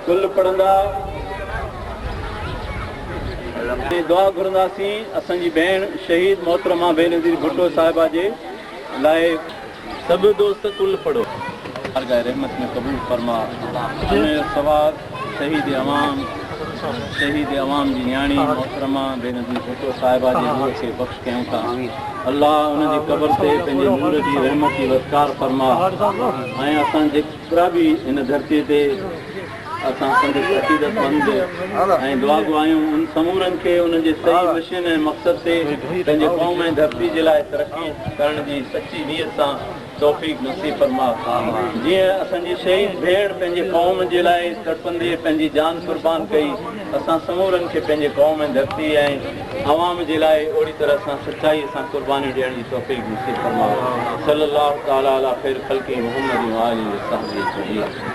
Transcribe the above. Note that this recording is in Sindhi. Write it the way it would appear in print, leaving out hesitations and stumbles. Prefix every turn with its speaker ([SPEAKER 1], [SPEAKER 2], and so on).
[SPEAKER 1] قل پڙهندا ۽ دعا گهرنداسين اسان جي ڀيڻ شهيد محترمه بينظير ڀٽو صاحبه جي لاء. سڀ دوست قل پڙهو. بارگاھ رحمت ۾ قبول فرما. ان جو ثواب شهيد عوام شهيد عوام جي نياڻي محترمه بينظير ڀٽو صاحبه جي روح کي بخش ڪيون ٿا. الله ان جي قبر تي پنهنجي نور جي رحمت جي وسڪار فرما ۽ اسان جيترا به هن ڌرتي تي اسان سندس عقيدتمند ۽ دعاگو آهيون ان سمورن کي انهن جي صحيح مشن ۽ مقصد تي پنهنجي قوم ۽ ڌرتي جي لاء ترقي ڪرڻ جي سچي نيت سان توفيق نصيب فرما. جيئن اسان جي شهيد ڀيڻ پنهنجي قوم جي لاء تڙپندي پنهنجي جان قربان ڪئي اسان سمورن کي پنهنجي قوم ۽ ڌرتي ۽ عوام جي لاء اوڙي طرح سان سچائي سان قربانيون ڏيڻ جي توفيق نصيب فرما. صلي الله تعالي علي خير خلقه محمد وآله وصحبه اجمعين.